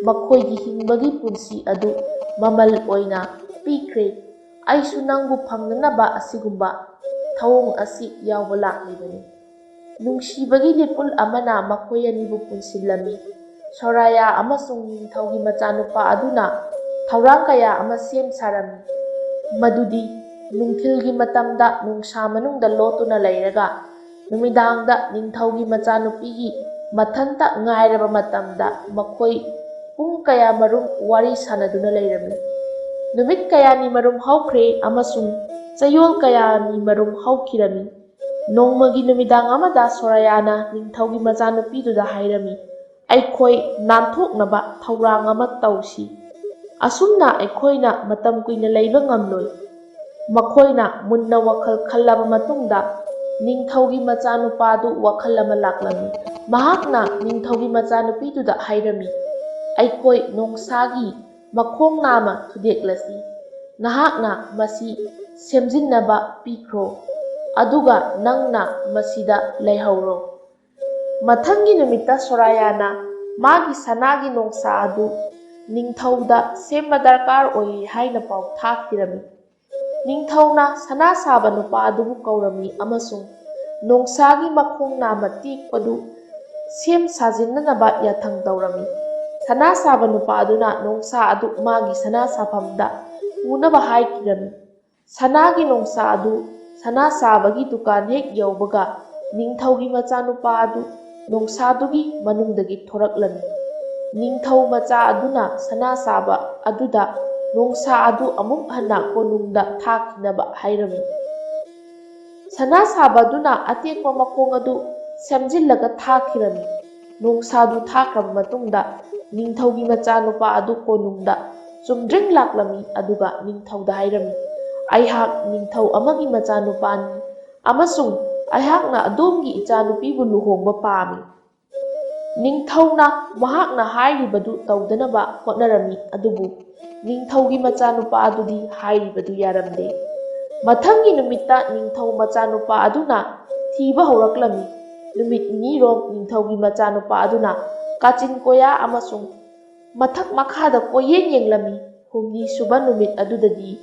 ꯃꯈꯣꯏꯒꯤ ꯍꯤꯡꯕꯒꯤ ꯄꯨꯟꯁꯤ ꯑꯗꯨ ꯃꯃꯜ ꯑꯣꯏꯅ ꯄꯤꯈ꯭ꯔꯦ꯫ ꯑꯩꯁꯨ ꯅꯪꯕꯨ ꯐꯪꯅꯅꯕ ꯑꯁꯤꯒꯨꯝꯕ ꯊꯧꯑꯣꯡ ꯑꯁꯤ ꯌꯥꯎꯕ ꯂꯥꯛꯂꯤꯕꯅꯤ꯫" ꯅꯨꯡꯁꯤꯕꯒꯤ ꯂꯤꯄꯨꯟ ꯑꯃꯅ ꯃꯈꯣꯏ ꯑꯅꯤꯕꯨ ꯄꯨꯟꯁꯤꯜꯂꯝꯃꯤ꯫ ꯁꯣꯔꯥꯌꯥ ꯑꯃꯁꯨꯡ ꯅꯤꯡꯊꯧꯒꯤ ꯃꯆꯥꯅꯨꯄꯥ ꯑꯗꯨꯅ ꯊꯧꯔꯥꯡ ꯀꯌꯥ ꯑꯃ ꯁꯦꯝ ꯁꯥꯔꯝꯃꯤ, ꯃꯗꯨꯗꯤ ꯅꯨꯡꯊꯤꯜꯒꯤ ꯃꯇꯝꯗ ꯅꯣꯡꯁꯥ ꯃꯅꯨꯡꯗ ꯂꯣꯠꯇꯨꯅ ꯂꯩꯔꯒ ꯅꯨꯃꯤꯗꯥꯡꯗ ꯅꯤꯡꯊꯧꯒꯤ ꯃꯆꯥꯅꯨꯄꯤꯒꯤ ꯃꯊꯟꯇ ꯉꯥꯏꯔꯕ ꯃꯇꯝꯗ ꯃꯈꯣꯏ ꯄꯨꯡ ꯀꯌꯥꯃꯔꯨꯝ ꯋꯥꯔꯤ ꯁꯥꯅꯗꯨꯅ ꯂꯩꯔꯝꯃꯤ꯫ ꯅꯨꯃꯤꯠ ꯀꯌꯥꯅꯤꯃꯔꯨꯝ ꯍꯧꯈ꯭ꯔꯦ ꯑꯃꯁꯨꯡ ꯆꯌꯣꯜ ꯀꯌꯥꯅꯤꯃꯔꯨꯝ ꯍꯧꯈꯤꯔꯝꯃꯤ꯫ ꯅꯣꯡꯃꯒꯤ ꯅꯨꯃꯤꯗꯥꯡ ꯑꯃꯗ ꯁꯣꯔꯥꯌꯥꯅ ꯅꯤꯡꯊꯧꯒꯤ ꯃꯆꯥꯅꯨꯄꯤꯗꯨꯗ ꯍꯥꯏꯔꯝꯃꯤ, "ꯑꯩꯈꯣꯏ ꯅꯥꯟꯊꯣꯛꯅꯕ ꯊꯧꯔꯥꯡ ꯑꯃ ꯇꯧꯁꯤ꯫ ꯑꯁꯨꯝꯅ ꯑꯩꯈꯣꯏꯅ ꯃꯇꯝ ꯀꯨꯏꯅ ꯂꯩꯕ ꯉꯝꯂꯣꯏ꯫" ꯃꯈꯣꯏꯅ ꯃꯨꯟꯅ ꯋꯥꯈꯜ ꯈꯜꯂꯕ ꯃꯇꯨꯡꯗ ꯅꯤꯡꯊꯧꯒꯤ ꯃꯆꯥꯅꯨꯄꯥꯗꯨ ꯋꯥꯈꯜ ꯑꯃ ꯂꯥꯛꯂꯝꯃꯤ꯫ ꯃꯍꯥꯛꯅ ꯅꯤꯡꯊꯧꯒꯤ ꯃꯆꯥꯅꯨꯄꯤꯗꯨꯗ ꯍꯥꯏꯔꯝꯃꯤ, "ꯑꯩꯈꯣꯏ ꯅꯣꯡꯁꯥꯒꯤ ꯃꯈꯣꯡ ꯅꯥꯝꯃ ꯊꯨꯗꯦꯛꯂꯁꯤ꯫ ꯅꯍꯥꯛꯅ ꯃꯁꯤ ꯁꯦꯝꯖꯤꯟꯅꯕ ꯄꯤꯈ꯭ꯔꯣ, ꯑꯗꯨꯒ ꯅꯪꯅ ꯃꯁꯤꯗ ꯂꯩꯍꯧꯔꯣ꯫" ꯃꯊꯪꯒꯤ ꯅꯨꯃꯤꯠꯇ ꯁꯣꯔꯥꯌꯥꯅ ꯃꯥꯒꯤ ꯁꯅꯥꯒꯤ ꯅꯣꯡꯁꯥ ꯑꯗꯨ ꯅꯤꯡꯊꯧꯗ ꯁꯦꯝꯕ ꯗꯔꯀꯥꯔ ꯑꯣꯏ ꯍꯥꯏꯅ ꯄꯥꯎ ꯊꯥꯈꯤꯔꯝꯃꯤ꯫ ꯅꯤꯡꯊꯧꯅ ꯁꯅꯥ ꯁꯥꯕ ꯅꯨꯄꯥ ꯑꯗꯨꯕꯨ ꯀꯧꯔꯝꯃꯤ ꯑꯃꯁꯨꯡ ꯅꯣꯡꯁꯥꯒꯤ ꯃꯈꯣꯡ ꯅꯥꯝꯃ ꯇꯦꯛꯄꯗꯨ ꯁꯦꯝ ꯁꯥꯖꯤꯟꯅꯅꯕ ꯌꯥꯊꯪ ꯇꯧꯔꯝꯃꯤ꯫ ꯁꯅꯥ ꯁꯥꯕ ꯅꯨꯄꯥ ꯑꯗꯨꯅ ꯅꯣꯡꯁꯥ ꯑꯗꯨ ꯃꯥꯒꯤ ꯁꯅꯥ ꯁꯥꯐꯝꯗ ꯄꯨꯅꯕ ꯍꯥꯏꯈꯤꯔꯝꯃꯤ꯫ ꯁꯅꯥꯒꯤ ꯅꯣꯡꯁꯥ ꯑꯗꯨ ꯁꯅꯥ ꯁꯥꯕꯒꯤ ꯗꯨꯀꯥꯟ ꯍꯦꯛ ꯌꯧꯕꯒ, ꯅꯤꯡꯊꯧꯒꯤ ꯃꯆꯥꯅꯨꯄꯥ ꯑꯗꯨ ꯅꯣꯡꯁꯥꯗꯨꯒꯤ ꯃꯅꯨꯡꯗꯒꯤ ꯊꯣꯔꯛꯂꯝꯃꯤ꯫ ꯅꯤꯡꯊꯧ ꯃꯆꯥ ꯑꯗꯨꯅ ꯁꯅꯥ ꯁꯥꯕ ꯑꯗꯨꯗ ꯅꯣꯡꯁꯥ ꯑꯗꯨ ꯑꯃꯨꯛ ꯍꯟꯅ ꯀꯣꯅꯨꯡꯗ ꯊꯥꯈꯤꯅꯕ ꯍꯥꯏꯔꯝꯃꯤ꯫ ꯁꯅꯥ ꯁꯥꯕ ꯑꯗꯨꯅ ꯑꯇꯦꯛꯄ ꯃꯈꯣꯡ ꯑꯗꯨ ꯁꯦꯝꯖꯤꯜꯂꯒ ꯊꯥꯈꯤꯔꯝꯃꯤ꯫ ꯅꯣꯡꯁꯥꯗꯨ ꯊꯥꯈ꯭ꯔꯕ ꯃꯇꯨꯡꯗ, ꯅꯤꯡꯊꯧꯒꯤ ꯃꯆꯥꯅꯨꯄꯥ ꯑꯗꯨ ꯀꯣꯅꯨꯡꯗ ꯆꯨꯝꯗ꯭ꯔꯤꯡ ꯂꯥꯛꯂꯝꯃꯤ, ꯑꯗꯨꯒ ꯅꯤꯡꯊꯧꯗ ꯍꯥꯏꯔꯝꯃꯤ, "ꯑꯩꯍꯥꯛ ꯅꯤꯡꯊꯧ ꯑꯃꯒꯤ ꯃꯆꯥꯅꯨꯄꯥꯅꯤ ꯑꯃꯁꯨꯡ ꯑꯩꯍꯥꯛꯅ ꯑꯗꯣꯝꯒꯤ ꯏꯆꯥꯅꯨꯄꯤꯕꯨ ꯂꯨꯍꯣꯡꯕ ꯄꯥꯝꯃꯤ꯫" ꯅꯤꯡꯊꯧꯅ ꯃꯍꯥꯛꯅ ꯍꯥꯏꯔꯤꯕꯗꯨ ꯇꯧꯗꯅꯕ ꯍꯣꯠꯅꯔꯝꯃꯤ, ꯑꯗꯨꯕꯨ ꯅꯤꯡꯊꯧꯒꯤ ꯃꯆꯥꯅꯨꯄꯥ ꯑꯗꯨꯗꯤ ꯍꯥꯏꯔꯤꯕꯗꯨ ꯌꯥꯔꯝꯗꯦ꯫ ꯃꯊꯪꯒꯤ ꯅꯨꯃꯤꯠꯇ ꯅꯤꯡꯊꯧ ꯃꯆꯥꯅꯨꯄꯥ ꯑꯗꯨꯅ ꯊꯤꯕ ꯍꯧꯔꯛꯂꯝꯃꯤ꯫ ꯅꯨꯃꯤꯠ ꯅꯤꯅꯤꯔꯣꯝ ꯅꯤꯡꯊꯧꯒꯤ ꯃꯆꯥꯅꯨꯄꯥ ꯑꯗꯨꯅ ꯀꯥꯆꯤꯟ ꯀꯣꯌꯥ ꯑꯃꯁꯨꯡ ꯃꯊꯛ ꯃꯈꯥꯗ ꯀꯣꯏꯌꯦꯡ ꯌꯦꯡꯂꯝꯃꯤ꯫ ꯍꯨꯝꯅꯤ ꯁꯨꯕ ꯅꯨꯃꯤꯠ ꯑꯗꯨꯗꯗꯤ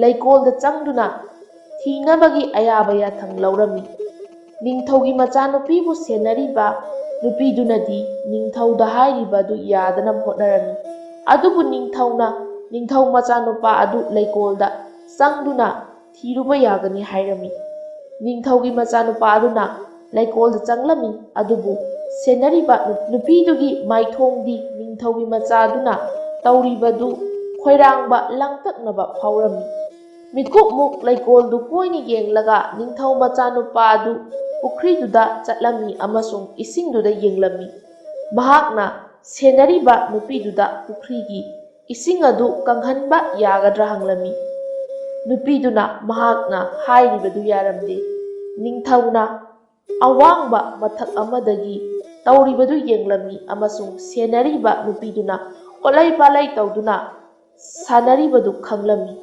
ꯂꯩꯀꯣꯜꯗ ꯆꯪꯗꯨꯅ ꯊꯤꯅꯕꯒꯤ ꯑꯌꯥꯕ ꯌꯥꯊꯪ ꯂꯧꯔꯝꯃꯤ꯫ ꯅꯤꯡꯊꯧꯒꯤ ꯃꯆꯥꯅꯨꯄꯤꯕꯨ ꯁꯦꯟꯅꯔꯤꯕ ꯅꯨꯄꯤꯗꯨꯅꯗꯤ ꯅꯤꯡꯊꯧꯗ ꯍꯥꯏꯔꯤꯕ ꯑꯗꯨ ꯌꯥꯗꯅꯕ ꯍꯣꯠꯅꯔꯝꯃꯤ꯫ ꯑꯗꯨꯕꯨ ꯅꯤꯡꯊꯧꯅ ꯅꯤꯡꯊꯧ ꯃꯆꯥꯅꯨꯄꯥ ꯑꯗꯨ ꯂꯩꯀꯣꯜꯗ ꯆꯪꯗꯨꯅ ꯊꯤꯔꯨꯕ ꯌꯥꯒꯅꯤ ꯍꯥꯏꯔꯝꯃꯤ꯫ ꯅꯤꯡꯊꯧꯒꯤ ꯃꯆꯥꯅꯨꯄꯥ ꯑꯗꯨꯅ ꯂꯩꯀꯣꯜꯗ ꯆꯪꯂꯝꯃꯤ, ꯑꯗꯨꯕꯨ ꯁꯦꯟꯅꯔꯤꯕ ꯅꯨꯄꯤꯗꯨꯒꯤ ꯃꯥꯏꯊꯣꯡꯗꯤ ꯅꯤꯡꯊꯧꯒꯤ ꯃꯆꯥꯗꯨꯅ ꯇꯧꯔꯤꯕꯗꯨ ꯈꯣꯏꯔꯥꯡꯕ ꯂꯥꯡꯇꯛꯅꯕ ꯐꯥꯎꯔꯝꯃꯤ꯫ ꯃꯤꯠꯀꯨꯞꯃꯨꯛ ꯂꯩꯀꯣꯜꯗꯨ ꯀꯣꯏꯅ ꯌꯦꯡꯂꯒ ꯅꯤꯡꯊꯧ ꯃꯆꯥꯅꯨꯄꯥ ꯑꯗꯨ ꯄꯨꯈ꯭ꯔꯤꯗꯨꯗ ꯆꯠꯂꯝꯃꯤ ꯑꯃꯁꯨꯡ ꯏꯁꯤꯡꯗꯨꯗ ꯌꯦꯡꯂꯝꯃꯤ꯫ ꯃꯍꯥꯛꯅ ꯁꯦꯟꯅꯔꯤꯕ ꯅꯨꯄꯤꯗꯨꯗ ꯄꯨꯈ꯭ꯔꯤꯒꯤ ꯏꯁꯤꯡ ꯑꯗꯨ ꯀꯪꯍꯟꯕ ꯌꯥꯒꯗ꯭ꯔꯥ ꯍꯪꯂꯝꯃꯤ꯫ ꯅꯨꯄꯤꯗꯨꯅ ꯃꯍꯥꯛꯅ ꯍꯥꯏꯔꯤꯕꯗꯨ ꯌꯥꯔꯝꯗꯦ꯫ ꯅꯤꯡꯊꯧꯅ ꯑꯋꯥꯡꯕ ꯃꯊꯛ ꯑꯃꯗꯒꯤ ꯇꯧꯔꯤꯕꯗꯨ ꯌꯦꯡꯂꯝꯃꯤ ꯑꯃꯁꯨꯡ ꯁꯦꯟꯅꯔꯤꯕ ꯅꯨꯄꯤꯗꯨꯅ ꯀꯣꯠꯂꯩ ꯄꯥꯜꯂꯩ ꯇꯧꯗꯨꯅ ꯁꯥꯟꯅꯔꯤꯕꯗꯨ ꯈꯪꯂꯝꯃꯤ꯫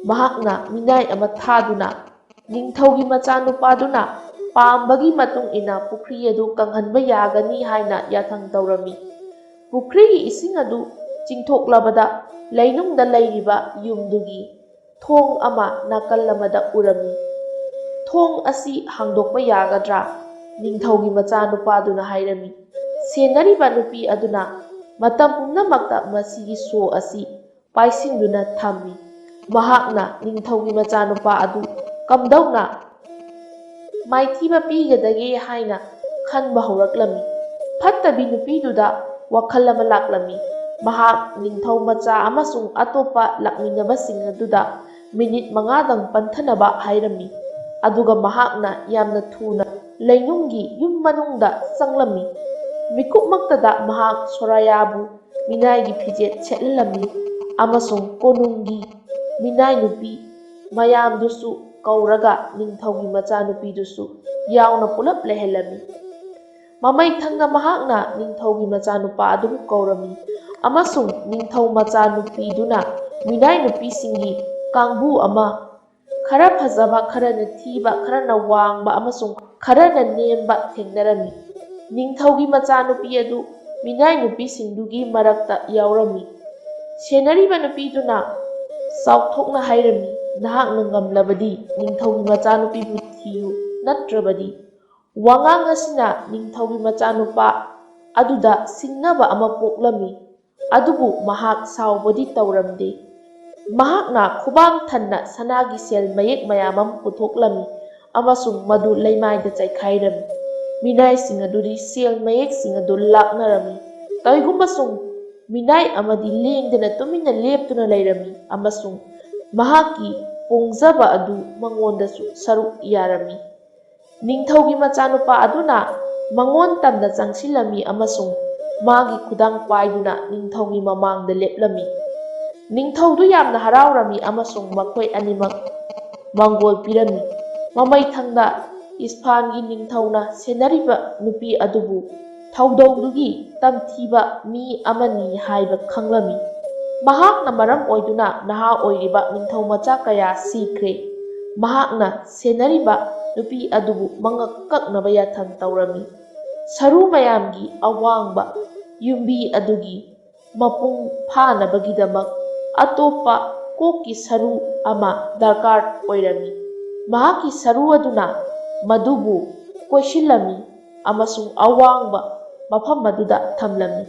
ꯃꯍꯥꯛꯅ ꯃꯤꯅꯥꯏ ꯑꯃ ꯊꯥꯗꯨꯅ ꯅꯤꯡꯊꯧꯒꯤ ꯃꯆꯥꯅꯨꯄꯥꯗꯨꯅ ꯄꯥꯝꯕꯒꯤ ꯃꯇꯨꯡ ꯏꯟꯅ ꯄꯨꯈ꯭ꯔꯤ ꯑꯗꯨ ꯀꯪꯍꯟꯕ ꯌꯥꯒꯅꯤ ꯍꯥꯏꯅ ꯌꯥꯊꯪ ꯇꯧꯔꯝꯃꯤ꯫ ꯄꯨꯈ꯭ꯔꯤꯒꯤ ꯏꯁꯤꯡ ꯑꯗꯨ ꯆꯤꯡꯊꯣꯛꯂꯕꯗ ꯂꯩꯅꯨꯡꯗ ꯂꯩꯔꯤꯕ ꯌꯨꯝꯗꯨꯒꯤ ꯊꯣꯡ ꯑꯃ ꯅꯥꯀꯜ ꯑꯃꯗ ꯎꯔꯝꯃꯤ꯫ "ꯊꯣꯡ ꯑꯁꯤ ꯍꯥꯡꯗꯣꯛꯄ ꯌꯥꯒꯗ꯭ꯔꯥ?" ꯅꯤꯡꯊꯧꯒꯤ ꯃꯆꯥꯅꯨꯄꯥꯗꯨꯅ ꯍꯥꯏꯔꯝꯃꯤ꯫ ꯁꯦꯟꯅꯔꯤꯕ ꯅꯨꯄꯤ ꯑꯗꯨꯅ ꯃꯇꯝ ꯄꯨꯝꯅꯃꯛꯇ ꯃꯁꯤꯒꯤ ꯁꯣ ꯑꯁꯤ ꯄꯥꯏꯁꯤꯟꯗꯨꯅ ꯊꯝꯃꯤ꯫ ꯃꯍꯥꯛꯅ ꯅꯤꯡꯊꯧꯒꯤ ꯃꯆꯥꯅꯨꯄꯥ ꯑꯗꯨ ꯀꯝꯗꯧꯅ ꯃꯥꯏꯊꯤꯕ ꯄꯤꯒꯗꯒꯦ ꯍꯥꯏꯅ ꯈꯟꯕ ꯍꯧꯔꯛꯂꯝꯃꯤ꯫ ꯐꯠꯇꯕꯤ ꯅꯨꯄꯤꯗꯨꯗ ꯋꯥꯈꯜ ꯑꯃ ꯂꯥꯛꯂꯝꯃꯤ꯫ ꯃꯍꯥꯛ ꯅꯤꯡꯊꯧ ꯃꯆꯥ ꯑꯃꯁꯨꯡ ꯑꯇꯣꯞꯄ ꯂꯥꯛꯃꯤꯟꯅꯕꯁꯤꯡ ꯑꯗꯨꯗ ꯃꯤꯅꯤꯠ ꯃꯉꯥꯗꯪ ꯄꯟꯊꯅꯕ ꯍꯥꯏꯔꯝꯃꯤ꯫ ꯑꯗꯨꯒ ꯃꯍꯥꯛꯅ ꯌꯥꯝꯅ ꯊꯨꯅ ꯂꯩꯅꯨꯡꯒꯤ ꯌꯨꯝ ꯃꯅꯨꯡꯗ ꯆꯪꯂꯝꯃꯤ꯫ ꯃꯤꯀꯨꯞꯃꯛꯇꯗ ꯃꯍꯥꯛ ꯁꯣꯔꯥꯌꯥꯕꯨ ꯃꯤꯅꯥꯏꯒꯤ ꯐꯤꯖꯦꯠ ꯁꯦꯠꯍꯜꯂꯝꯃꯤ ꯑꯃꯁꯨꯡ ꯀꯣꯅꯨꯡꯒꯤ ꯃꯤꯅꯥꯏ ꯅꯨꯄꯤ ꯃꯌꯥꯝꯗꯨꯁꯨ ꯀꯧꯔꯒ ꯅꯤꯡꯊꯧꯒꯤ ꯃꯆꯥꯅꯨꯄꯤꯗꯨꯁꯨ ꯌꯥꯎꯅ ꯄꯨꯂꯞ ꯂꯩꯍꯜꯂꯝꯃꯤ꯫ ꯃꯃꯩ ꯊꯪꯅ ꯃꯍꯥꯛꯅ ꯅꯤꯡꯊꯧꯒꯤ ꯃꯆꯥꯅꯨꯄꯥ ꯑꯗꯨꯕꯨ ꯀꯧꯔꯝꯃꯤ ꯑꯃꯁꯨꯡ ꯅꯤꯡꯊꯧ ꯃꯆꯥꯅꯨꯄꯤꯗꯨꯅ ꯃꯤꯅꯥꯏ ꯅꯨꯄꯤꯁꯤꯡꯒꯤ ꯀꯥꯡꯕꯨ ꯑꯃ, ꯈꯔ ꯐꯖꯕ, ꯈꯔꯅ ꯊꯤꯕ, ꯈꯔꯅ ꯋꯥꯡꯕ ꯑꯃꯁꯨꯡ ꯈꯔꯅ ꯅꯦꯝꯕ ꯊꯦꯡꯅꯔꯝꯃꯤ꯫ ꯅꯤꯡꯊꯧꯒꯤ ꯃꯆꯥꯅꯨꯄꯤ ꯑꯗꯨ ꯃꯤꯅꯥꯏ ꯅꯨꯄꯤꯁꯤꯡꯗꯨꯒꯤ ꯃꯔꯛꯇ ꯌꯥꯎꯔꯝꯃꯤ꯫ ꯁꯦꯟꯅꯔꯤꯕ ꯅꯨꯄꯤꯗꯨꯅ ꯆꯥꯎꯊꯣꯛꯅ ꯍꯥꯏꯔꯝꯃꯤ, "ꯅꯍꯥꯛꯅ ꯉꯝꯂꯕꯗꯤ ꯅꯤꯡꯊꯧꯒꯤ ꯃꯆꯥꯅꯨꯄꯤꯕꯨ ꯊꯤꯌꯨ, ꯅꯠꯇ꯭ꯔꯕꯗꯤ"꯫ ꯋꯥꯉꯥꯡ ꯑꯁꯤꯅ ꯅꯤꯡꯊꯧꯒꯤ ꯃꯆꯥꯅꯨꯄꯥ ꯑꯗꯨꯗ ꯁꯤꯡꯅꯕ ꯑꯃ ꯄꯣꯛꯂꯝꯃꯤ, ꯑꯗꯨꯕꯨ ꯃꯍꯥꯛ ꯁꯥꯎꯕꯗꯤ ꯇꯧꯔꯝꯗꯦ꯫ ꯃꯍꯥꯛꯅ ꯈꯨꯕꯥꯛ ꯊꯟꯅ ꯁꯅꯥꯒꯤ ꯁꯦꯜ ꯃꯌꯦꯛ ꯃꯌꯥꯝ ꯑꯃ ꯄꯨꯊꯣꯛꯂꯝꯃꯤ ꯑꯃꯁꯨꯡ ꯃꯗꯨ ꯂꯩꯃꯥꯏꯗ ꯆꯥꯏꯈꯥꯏꯔꯝꯃꯤ꯫ ꯃꯤꯅꯥꯏꯁꯤꯡ ꯑꯗꯨꯗꯤ ꯁꯦꯜ ꯃꯌꯦꯛꯁꯤꯡ ꯑꯗꯨ ꯂꯥꯛꯅꯔꯝꯃꯤ꯫ ꯀꯔꯤꯒꯨꯝꯕ ꯁꯨꯝ ꯃꯤꯅꯥꯏ ꯑꯃꯗꯤ ꯂꯦꯡꯗꯅ ꯇꯨꯃꯤꯟꯅ ꯂꯦꯞꯇꯨꯅ ꯂꯩꯔꯝꯃꯤ ꯑꯃꯁꯨꯡ ꯃꯍꯥꯛꯀꯤ ꯄꯣꯡꯖꯕ ꯑꯗꯨ ꯃꯉꯣꯟꯗꯁꯨ ꯁꯔꯨꯛ ꯌꯥꯔꯝꯃꯤ꯫ ꯅꯤꯡꯊꯧꯒꯤ ꯃꯆꯥꯅꯨꯄꯥ ꯑꯗꯨꯅ ꯃꯉꯣꯟ ꯇꯝꯅ ꯆꯪꯁꯤꯜꯂꯝꯃꯤ ꯑꯃꯁꯨꯡ ꯃꯥꯒꯤ ꯈꯨꯗꯥꯡ ꯄꯥꯏꯗꯨꯅ ꯅꯤꯡꯊꯧꯒꯤ ꯃꯃꯥꯡꯗ ꯂꯦꯞꯂꯝꯃꯤ꯫ ꯅꯤꯡꯊꯧꯗꯨ ꯌꯥꯝꯅ ꯍꯔꯥꯎꯔꯝꯃꯤ ꯑꯃꯁꯨꯡ ꯃꯈꯣꯏ ꯑꯅꯤꯃꯛ ꯃꯪꯒꯣꯜ ꯄꯤꯔꯝꯃꯤ꯫ ꯃꯃꯩ ꯊꯪꯗ ꯏꯁꯐꯥꯟꯒꯤ ꯅꯤꯡꯊꯧꯅ ꯁꯦꯟꯅꯔꯤꯕ ꯅꯨꯄꯤ ꯑꯗꯨꯕꯨ ꯊꯧꯗꯧꯗꯨꯒꯤ ꯇꯝꯊꯤꯕ ꯃꯤ ꯑꯃꯅꯤ ꯍꯥꯏꯕ ꯈꯪꯂꯝꯃꯤ꯫ ꯃꯍꯥꯛꯅ ꯃꯔꯝ ꯑꯣꯏꯗꯨꯅ ꯅꯍꯥ ꯑꯣꯏꯔꯤꯕ ꯅꯤꯡꯊꯧ ꯃꯆꯥ ꯀꯌꯥ ꯁꯤꯈ꯭ꯔꯦ꯫ ꯃꯍꯥꯛꯅ ꯁꯦꯟꯅꯔꯤꯕ ꯅꯨꯄꯤ ꯑꯗꯨꯕꯨ ꯃꯉꯛ ꯀꯛꯅꯕ ꯌꯥꯊꯪ ꯇꯧꯔꯝꯃꯤ꯫ ꯁꯔꯨ ꯃꯌꯥꯝꯒꯤ ꯑꯋꯥꯡꯕ ꯌꯨꯝꯕꯤ ꯑꯗꯨꯒꯤ ꯃꯄꯨꯡ ꯐꯥꯅꯕꯒꯤꯗꯃꯛ ꯑꯇꯣꯞꯄ ꯀꯣꯛꯀꯤ ꯁꯔꯨ ꯑꯃ ꯗꯔꯀꯥꯔ ꯑꯣꯏꯔꯝꯃꯤ꯫ ꯃꯍꯥꯛꯀꯤ ꯁꯔꯨ ꯑꯗꯨꯅ ꯃꯗꯨꯕꯨ ꯀꯣꯏꯁꯤꯜꯂꯝꯃꯤ ꯑꯃꯁꯨꯡ ꯑꯋꯥꯡꯕ ꯃꯐꯝ ꯑꯗꯨꯗ ꯊꯝꯂꯝꯃꯤ꯫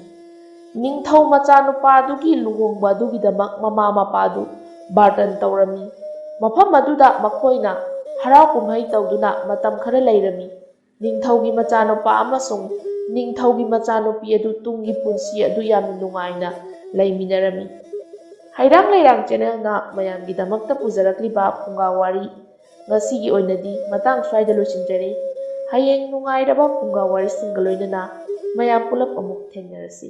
ꯅꯤꯡꯊꯧ ꯃꯆꯥꯅꯨꯄꯥꯗꯨꯒꯤ ꯂꯨꯍꯣꯡꯕ ꯑꯗꯨꯒꯤꯗꯃꯛ ꯃꯃꯥ ꯃꯄꯥꯗꯨ ꯕꯥꯔꯇꯟ ꯇꯧꯔꯝꯃꯤ꯫ ꯃꯐꯝ ꯑꯗꯨꯗ ꯃꯈꯣꯏꯅ ꯍꯔꯥꯎ ꯀꯨꯝꯍꯩ ꯇꯧꯗꯨꯅ ꯃꯇꯝ ꯈꯔ ꯂꯩꯔꯝꯃꯤ꯫ ꯅꯤꯡꯊꯧꯒꯤ ꯃꯆꯥꯅꯨꯄꯥ ꯑꯃꯁꯨꯡ ꯅꯤꯡꯊꯧꯒꯤ ꯃꯆꯥꯅꯨꯄꯤ ꯑꯗꯨ ꯇꯨꯡꯒꯤ ꯄꯨꯟꯁꯤ ꯑꯗꯨ ꯌꯥꯝꯅ ꯅꯨꯡꯉꯥꯏꯅ ꯂꯩꯃꯤꯟꯅꯔꯝꯃꯤ꯫ ꯍꯩꯔꯥꯡ ꯂꯩꯔꯥꯡ ꯆꯦꯅꯦꯜꯅ ꯃꯌꯥꯝꯒꯤꯗꯃꯛꯇ ꯄꯨꯖꯔꯛꯂꯤꯕ ꯐꯨꯡꯒꯥ ꯋꯥꯔꯤ ꯉꯁꯤꯒꯤ ꯑꯣꯏꯅꯗꯤ ꯃꯇꯥꯡ ꯁ꯭ꯋꯥꯏꯗ ꯂꯣꯏꯁꯤꯟꯖꯔꯦ꯫ ꯍꯌꯦꯡ ꯅꯨꯡꯉꯥꯏꯔꯕ ꯐꯨꯡꯒꯥ ꯋꯥꯔꯤꯁꯤꯡꯒ ꯂꯣꯏꯅꯅ ꯃꯌꯥꯝ ꯄꯨꯂꯞ ꯑꯃꯨꯛ ꯊꯦꯡꯅꯔꯁꯤ꯫